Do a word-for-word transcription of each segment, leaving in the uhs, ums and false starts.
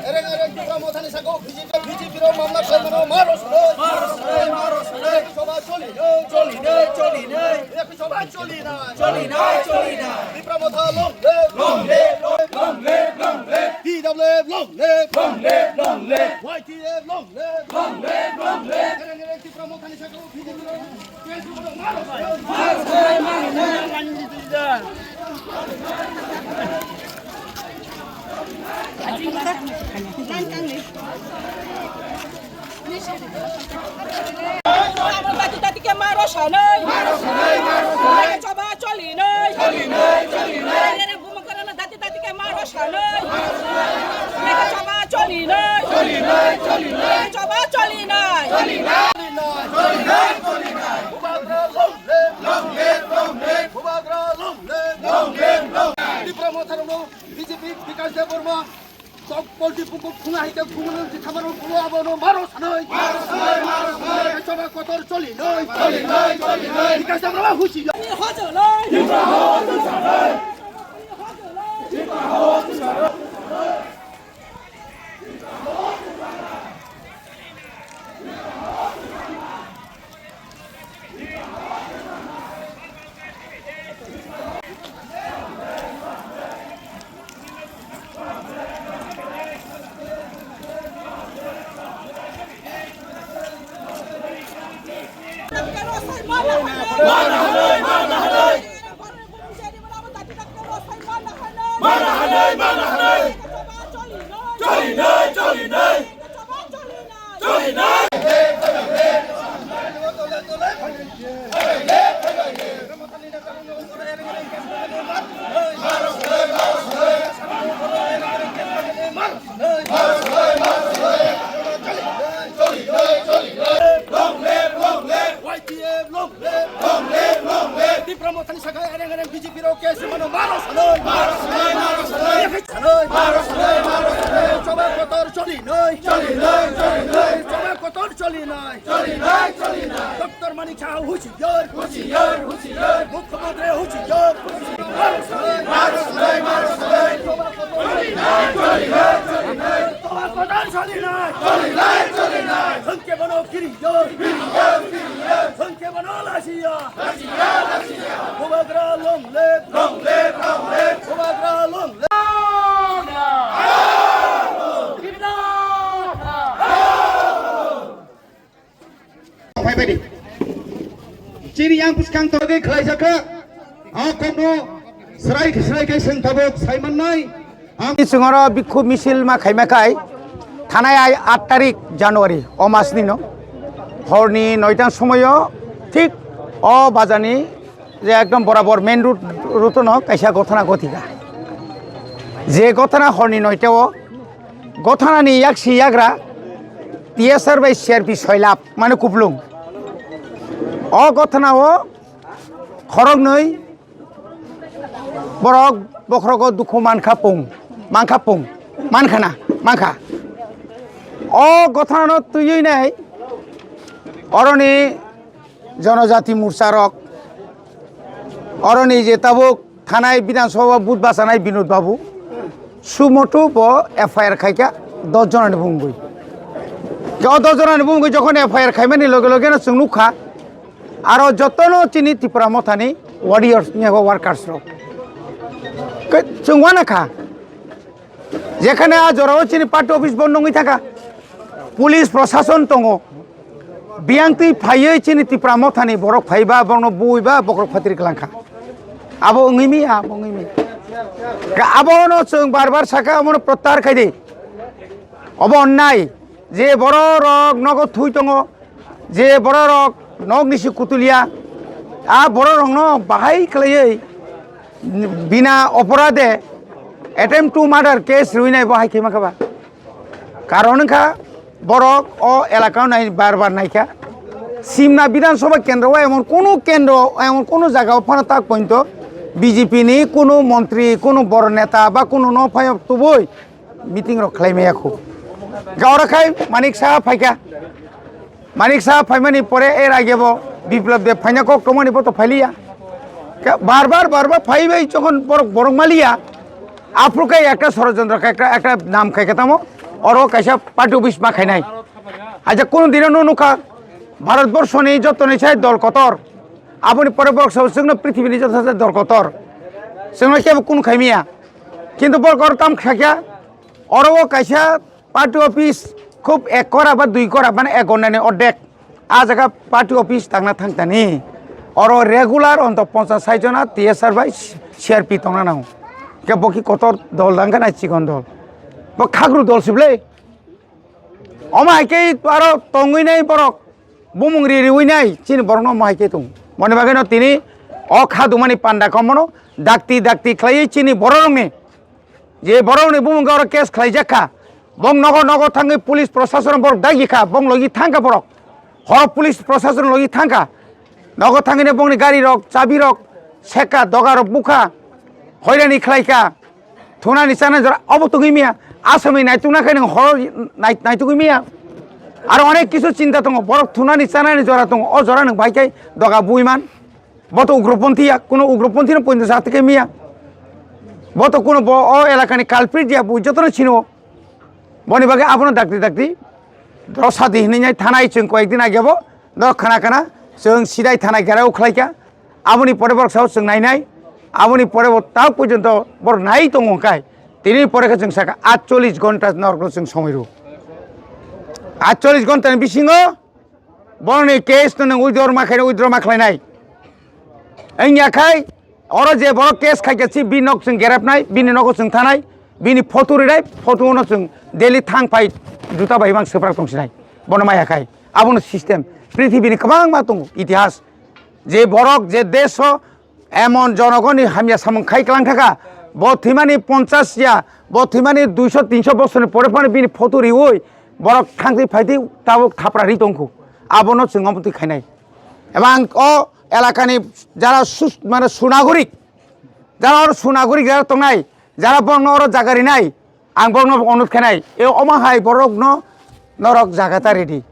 Ereng ereng Tipra Mothani saka o B J P, B J P rok mamla khlaimano maro sanai. Maro sanai, maro sanai. Sabha choli nai, choli nai, choli nai. Sabha choli nai. Choli nai, choli nai. Tipra Motha long live, long live, long live, long live, long live. T W F long live, long live, long live. Y T F long live, long live, long live. Ereng ereng Tipra Mothani saka o B J P rok. Tati tati ke maro sanai. Sabha choli nai. Buma karana tati tati ke maro sanai. Sabha choli nai. Sabha choli nai. Bubagra long live, long live, long live. Bubagra long live, long live, long live. Tipra Motha rokno B J P Bikash Debbarma, kok polti pukuk khunga hai khe khunga nang si thamaro khunga abono maro sanai. Maro sanai, maro sanai. Sabha kotor choli nai. Choli nai, choli nai. Bikash Debbarma husi. Hojo lai. Tipra ho tu sanai. Tipra ho tu sanai. Mana hanai, mana hanai. Choli nai, choli nai. Choli nai. Long live, long live. Y T F long live. Long live, long live. Tipra Mothani saka ereng ereng B J P rok case mano maro sanai. Maro sanai, maro sanai. Sanai. Maro sanai, maro sanai. Sabha kotor choli nai. Choli nai, choli nai. Sabha kotor choli nai. Choli nai, choli nai. Doctor Manik Saha husi yar. Husi yar, husi yar. Mukhyamantri husi yar. Husi yar. Maro sanai, maro sanai, maro sanai. Sabha kotor choli nai. Choli nai, choli nai. Sabha kotor choli nai. Choli nai, choli nai. Thangke bono kiri yar. Kiri yar, kiri yar. Thangke bono lasi yar. Bubagra long live. Long live, long live. Bubagra long live. Phaibaidi. Chini yang bwskang togwi khlaijakha. A kokno srai srai khe swng tabuk saimannai. Ang chwngoro bikhub misil ma khaima khai thanai ai aat tarik January o masni no horni noita somoyo thik o bajani je ekdom borabor main road, road no kaisa gothana gothika. Je gothana horni noita o gothanani yaksi yagra T S R bai C R P soilap mane kuplung. O gothana o khoroknwi borok bokhrogo dukhu mankha pung, mankha pung, mankhana, mankha. O gothanano twiwi nai oroni Jonojati Morcha rok, oroni je tabuk thanai Bidhan Sabha booth bachanai Binod Babu, sumoto bo F I R khaikha dos jonani bumungwi. O dos jonani bumungwi jokhon F I R khaimani loge loge no chwng nukha, aro jotono chini Tipra Mothani warriors, workers rok. Ke chwng uanakha. Jekhane a jorao chini party office bondo wngwi thangkha, police prosason tongo, biyang twi phaiwi chini Tipra Mothani borok phaiba, borokno buiba, bokhorok phatri kwlangkha. Abo wngwi mi, abo wngwi mi. Abono chwng bar bar sakha, abono prottahar khai di. Obo onnai, je bororok nogo thui tongo, je bororok nok nisi kutulia, a bororokno bahai khlaiwi bina oporade attempt to murder case rwinai bo hai khe mankha ba. Karon wngkha borok o elaka o nai bar bar naikha. Simna Bidhan Sabha kendro o emon kono kendro, emon kono jaga o phano tak pointo B J P ni kono montri, kono boro neta ba kono no phai tubui meeting rok khlai maya khu. Gaura khai Manik Saha phaikha. Manik Saha phaimani pore er age bo Biplab Deb phaina kok tongmani bo to phailiya. Ka-, bar bar, bar bar phai bai jokhon borok, borok maliya. Aphuru khe ekta sorojontro khe ekta, ekta nam khai khe tamo, oro kaisa party office ma khainai. Aja kunu dino no nukha, Bharat borso ni joto ni sai dol kotor, aboni pore borok sabo chwngno prithibi ni joto sai dol kotor, chwngno kebo kunu khaimiya. Kintu borok oro tam khaikha, oro o kaisa party office khub ek kora ba dui kora, mane ek ghonta ni ordek. A jaga party office tangna thang tani. Oro regular onto ponchas sai jona T S R bai C R P tongna nango. Ke boki kotor dol dangka nai chikon dol. Bo khagru dol sible. Omo hai khe aro tongwi nai borok. Bumung ri riwi nai chini borok no omo hai khe tong. Moni bagwi no tini o khadumani panda komono dakti dakti khlaiwi chini borok rokni. Je borokni bumung oro case khlaijak kha, bong nogo nogo thangwi police prosason borok dagi kha, bong logi thang kha borok. Horo police prosason logi thang kha. Nogo thangwini bongni gari rok, chabi rok, sekha, doga rok bukha, hoirani khlai kha. Thunani chanani jora obo tugwi miya. Asomwi naitukna khe nwng horo nai-, naitugwi miya. Aro onek kisu chinta tongo, borok thunani chanani jora tongo, o jora nwng bai khe doga bui man. Bo to ugroponthi ya, kuno ugroponthi no poito sa tike miya. Bo to kuno bo o elakani culprit ya, bo jotono sino. Boni bagwi abono dakti dakti rosadi hinwi nai thanai chwng koyekdin age bo, no khana khana chwng sidai thanai gera ukhlaika. Aboni pore borok sao chwng nainai, aboni pore bo ta porjonto borok nai tongo kai. Tini pore khe chwng saka atchollish ghonta norokno chwng somoi rw. Atchollish ghonta ni bisingo Borokni case no nwng withdraw ma khainai, withdraw ma khlainai. Wngya khai, oro je borok case khaikha si, bini nok chwng gerepnai, bini nogo chwng thanai, bini photo rinai, photo no chwng daily thang phai juta bai mang swprak tongsinai. Bono maya khai. Abono system. Prithibini kwbangma tongo itihas. Je borok, je desh o Emon jonogoni hamya samung khai klang thaka, bo thwimani ponchas ya, bo thwimani duiso tinso bosorni pore phano bini photo riui borok thangtwi phaitwi tabuk thapra ri tongkhu. Abono chwng omo twi khainai. Ebang o elakani jara sus-, mane sunagorik, jara oro sunagorik jara tongnai, jara borokno oro jaga rinai, Ang borokno onut khenai, e omo hai borokno norok jaga ta ridi.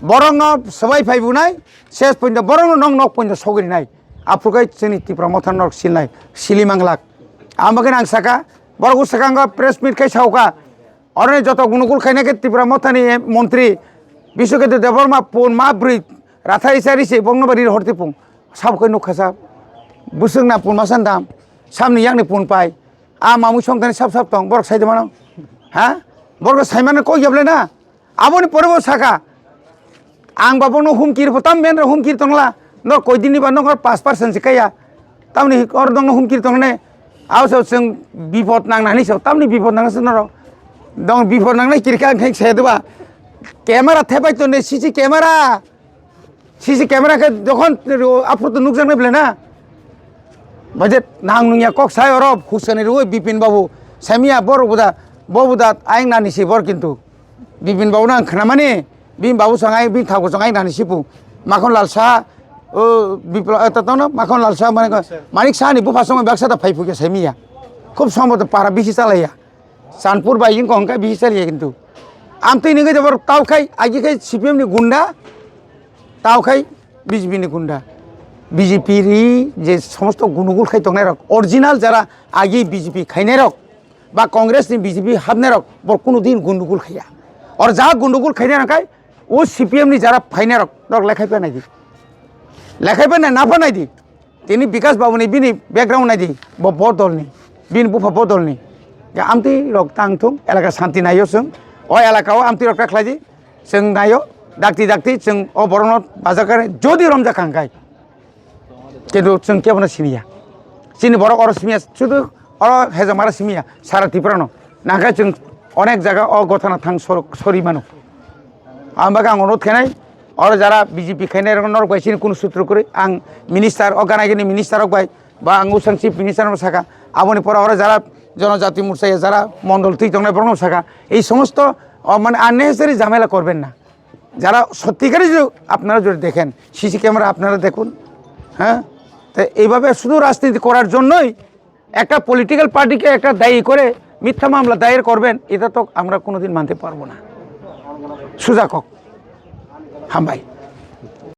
Borokno swbai phai bunai, ses pointo borokno nok nok pointo sogrinai. Aphuru kai chini Tipra Motha norok silnai, sili manglak. Ang bagwi ang saka, borok o swkango press meet khai sauka. Oroni joto gunukul khaina khe Tipra Mothani montri Biswaketu Debbarma pun ma bwrwi rathai sari se bongno bari horti pung. Sabo kai nukha sa. Buswk na pun ma sandam. Samni yakni pun pai. A mamui songthani sap sap tong, borok sai de mano. Ha? Borok sai mano kok yablai na? Aboni pore bo saka. Ang ba bono humkir pho tam men ro humkir tongla. No koi dini ba no pas percent se kaya. Tamni or dong humkir tongne. Aw so seng bipot nang nani so. Tamni bipot nang se noro. Dong bipot nang nai kirka khek se de ba. Camera thepai tonne C C camera. C C camera khe jokhon aphuru to nukjaknai belai na. Baje nang nungya kok sai oro husani rwi Bipin babu. Samiya bor buda, bo buda ayang nani si bor kintu. Bipin babu nang khnamani, Bipin babu sangai, Bipin thago sangai nani sipu. Makhon Lal Saha, o, Bipla-, eh, tatono Makhon Lal Saha mane ko, Manik Saha ni bupha songwi baksa da phai phukya samiya. Khub sombo to para bisi chalaiya. Chanpur bai wngkha hwnkhe bisi chaliya kintu. Amtwi nungwi de borok tao khai, agi khai C P M ni gunda, tao khai B J P ni gunda. B J P ri je somosto gundugul khai tongnai rok, original jara agi B J P khainai rok ba Congress ni B J P hapnai rok, borok kunu din gundugul khaiya. Or ja gundugul khainai rok khai, o C P M ni jara phainai rok, rok lekhai pa nai di. Lekhai pa nai, na pa nai di. Tini Bikas Babuni bini background naidi, bo bodolni, bini bupha bodolni. Ya amtwi rok tang thung, elaka santi naio chwng. O elaka o amtwi rok ta khlaidi, chwng naio, dakti dakti chwng o borokno bajakani jodi romjak kha hwnkhe. Kintu chwng kebono siniya. Chini borok oro simiya, sudu oro hejamara simiya, sara Tripura no. Nangkhe chwng onek jaga o gothana thang sor-, sori mano. Ang bagwi ang onurodh khainai, oro jara B J P khainai rok norok bai chini kunu sutro kwrwi, ang minister o gana gini minister rok bai ba ang usang chief minister no saka, aboni pore oro jara jonojati morcha ya jara mondol twi tongnai borok no saka, ei somosto, o, mane unnecessary jhamela korben na, jara sotti kare jodi apnara jodi dekhen, C C camera apnara dekhun, ha, te eibhabe sudhu rajniti korar jonnoi একটা পলিটিক্যাল পার্টিকে একটা দায়ী করে মিথ্যা মামলা দায়ের করবেন, এটা তো আমরা কোনোদিন মানতে পারবো না। সুজা কক। হামবাই।